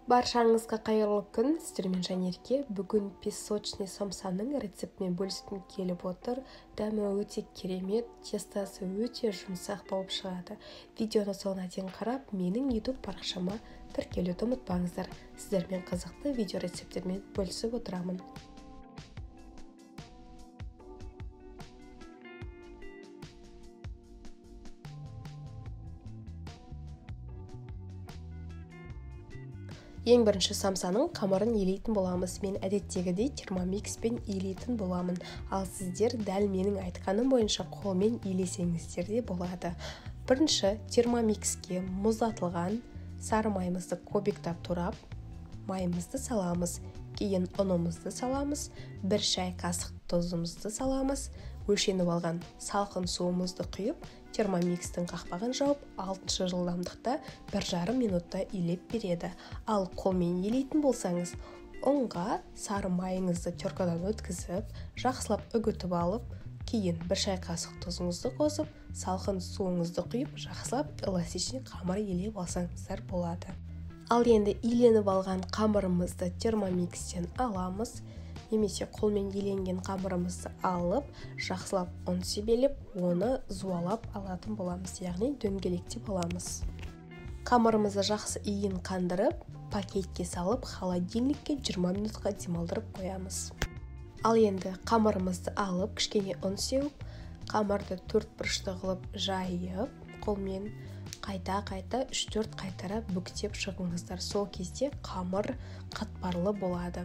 Баршаңызға қайырлы күн, сіздермен Жанерке. Бүгін песочный самсаның рецептімен бөліскім келіп отыр. Дәмі өте керемет, тестасы өте жұмсақ болып шығады. Видеоны соңына дейін қарап, менің YouTube парақшама тіркелуді ұмытпаңыздар. Сіздермен қызықты видео рецепттермен бөлісіп отырамын. Ең бірінші самсаның қамырын елейтін боламыз. Мен әдеттегідей термомикспен елейтін боламын. Ал сіздер дәл менің айтқаным бойынша қолмен елесеңіздер де болады. Бірінші термомикске мұздатылған сары майымызды кубиктап турап, майымызды саламыз. Кейін ұнымызды саламыз, бір шай қасық тұзымызды саламыз, өлшеніп алған салқын суымызды құйып, термомикстің қақпағын жауып, 6 жылдамдықта 1,5 минутта илеп береді. Ал қолмен елейтін болсаңыз, ұнға сары майыңызды теркадан өткізіп, жақсылап үгітіп алып, кейін бір шай қасық тұзыңызды қосып, салқын суыңызды құйып, жақсылап эластичный қамыр елеп алсаңыздар болады. Ал енді иленіп алған қамырымызды термомикстен аламыз, немесе қолмен еленген қамырымызды алып, жақсылап ұн себелеп, оны зуалап алатын боламыз, яғни дөңгелектеп аламыз. Қамырымызды жақсы иін қандырып, пакетке салып, холодильникке 20 минутқа демалдырып қоямыз. Ал енді қамырымызды алып, кішкене ұн сеуіп, қамырды төрт бұрышты қылып жайып, қолмен қайта-қайта 3-4 қайтара бүктеп шығыңыздар. Сол кезде қамыр қатпарлы болады.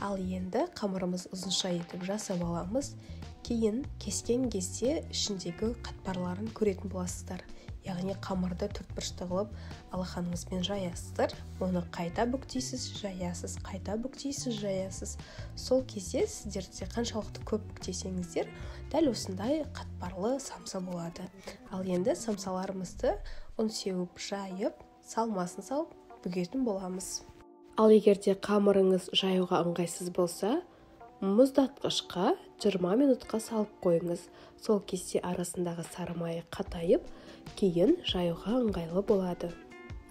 Ал енді қамырымыз ұзынша етіп жасап аламыз. Кейін кескен кезде ішіндегі қатпарларын көретін боласыздар. Яғни қамырды төрт бұрышты қылып алақаныңызбен жаясыздар. Оны қайта бүктейсіз, жаясыз, қайта бүктейсіз, жаясыз. Сол кезде сіздерде қаншалықты көп бүктесеңіздер, дәл осындай қатпарлы самса болады. Ал енді самсаларымызды ұн сеуіп жайып, салмасын салып бүгетін боламыз. Ал егер де қамырыңыз жаюға ыңғайсыз болса, мұздатқышқа 20 минутқа салып қойыңыз. Сол кезде арасындағы сары майы қатайып, кейін жаюға ыңғайлы болады.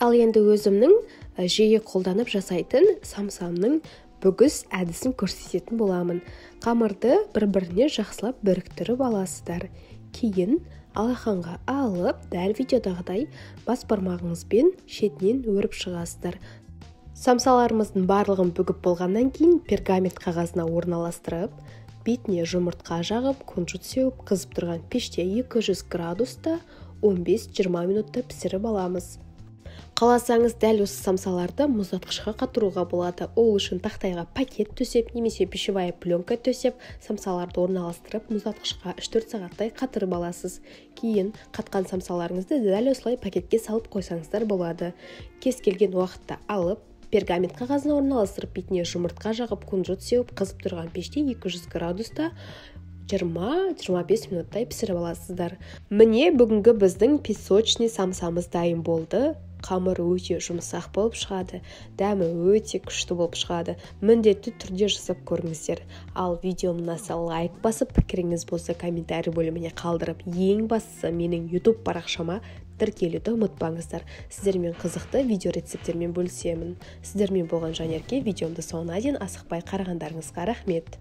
Ал енді өзімнің жиі қолданып жасайтын самсамның бүгіс әдісін көрсететін боламын. Қамырды бір-біріне жақсылап біріктіріп аласыздар. Кейін алақанға алып, дәл видеодағыдай бас бармағыңызбен шетінен өріп шығасыздар. Самсаларымыздың барлығын бүгіп болғаннан кейін пергамент қағазына орналастырып, бетіне жұмыртқа жағып, кунжут сеуіп, қызып тұрған пеште 200 градуста 15-20 минутта пісіріп аламыз. Қаласаңыз дәл осы самсаларды мұздатқышқа қатыруға болады. Ол үшін тақтайға пакет төсеп, немесе пищевая пленка төсеп, самсаларды орналастырып, мұздатқышқа 3-4 сағаттай қатырып аласыз. Кейін қатқан самсаларыңызды дәл осылай пакетке салып қойсаңыздар болады. Кез келген уақытта алып, пергамент қағазына орналастырып, бетіне жұмыртқа жағып, кунжут сеуіп, қызып тұрған пеште 200 градуста 20-25 минуттай пісіріп аласыздар. Міне бүгінгі біздің песочный самсамыз дайын болды. Қамыр өте жұмсақ болып шығады, дәмі өте күшті болып шығады. Міндетті түрде жасап көріңіздер. Ал видеом ұнаса лайк басып, пікіріңіз болса комментарий бөліміне қалдырып, ең бастысы менің YouTube парақшама тіркелуді ұмытпаңыздар. Сіздермен қызықты видео рецепттермен бөлісемін. Сіздермен болған Жанерке. Видеомды соңына дейін асықпай қарағандарыңызға рахмет.